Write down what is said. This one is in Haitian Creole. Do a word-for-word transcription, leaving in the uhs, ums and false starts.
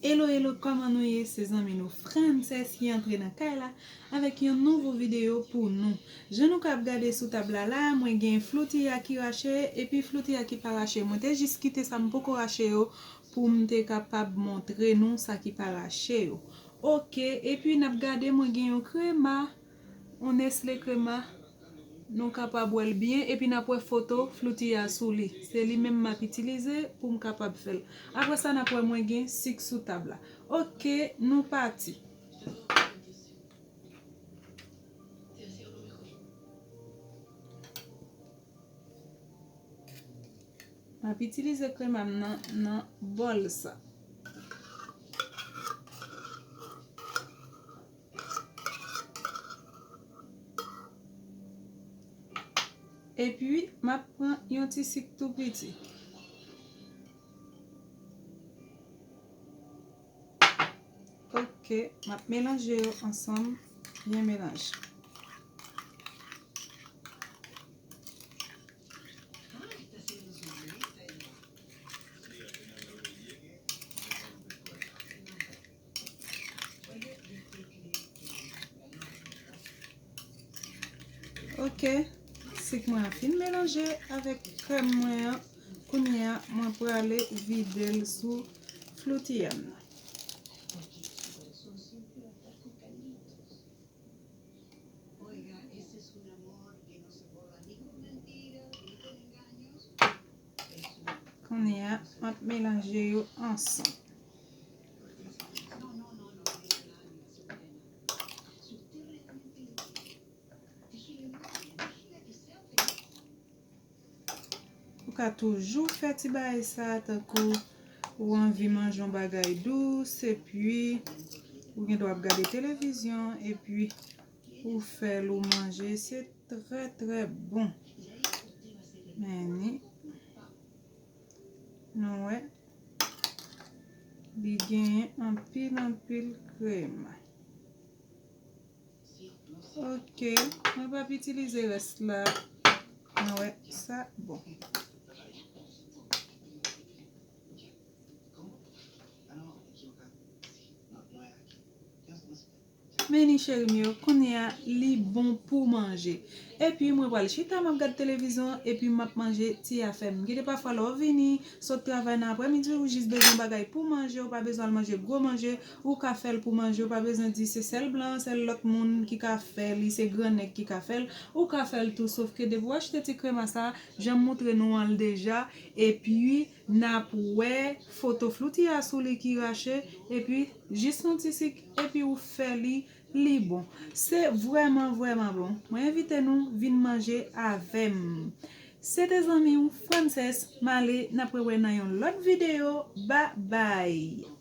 Hello, hello, kòman nou ye? Se zanmi nou Frances ki antre nan kay la avèk yon nouvo videyo pou nou. Jan nou kab gade sou tab la la, mwen gen floutya ki rache epi floutya ki pa rache. Mwen te jis kite sa m poko rache yo pou m te kapab montre nou sa ki pa rache yo. Oke, epi n ap gade, mwen gen yon krema, yon Nestlé krema. Nou kapab wè l byen, epi n ap wè foto floutya sou li. Se li menm m ap itilize pou m kapab fè l. Apre sa, n ap wè mwen gen sik sou tab la. Oke, nou pati. M ap itilize krema m nan, nan bòl sa. Epi, m ap pran yon ti sik tou piti. Oke, m ap melanje yo ansanm, byen melanje. Oke, sik mwen an fin melanje avèk krèm mwen an. Kounye a, mwen prale vide l sou floutya m nan. Kounye a, m ap melanje yo ansanm. Ou ka toujou fè ti bagay sa, tankou ou anvi manje yon bagay dous, epi ou gen dwa ap gade televizyon, epi ou fè l ou manje, se trè, trè bon. Men ni, nou wè, li genyen anpil, anpil krema. Oke, mwen p ap itilize rès la. Nou wè, sa bon. Men ni cheri m yo, kounye a, li bon pou manje. Epi mwen pral chita, m ap gad televizyon, epi m ap manje ti afè m. Gen de pafwa lè w vini, sot travay nan aprèmidi, ou jis bezwen bagay pou manje, ou pa bezwen al manje gwo manje, ou ka fè l pou manje, ou pa bezwen di se sèl blan, sèl lòt moun ki ka fè li, se gran nèg ki ka fè l, ou ka fè l tou, sòf ke depi w achte ti krema sa, jan m moutre nou an l deja, epi n ap wè foto floutya sou li ki rache, epi jis yon ti sik, epi ou fè li, li bon. Se vrèman, vrèman bon. Mwen envite nou vin manje avè m. Se te zanmi w, Frances, m ale, n ap rewè nan yon lòt videyo. Babay!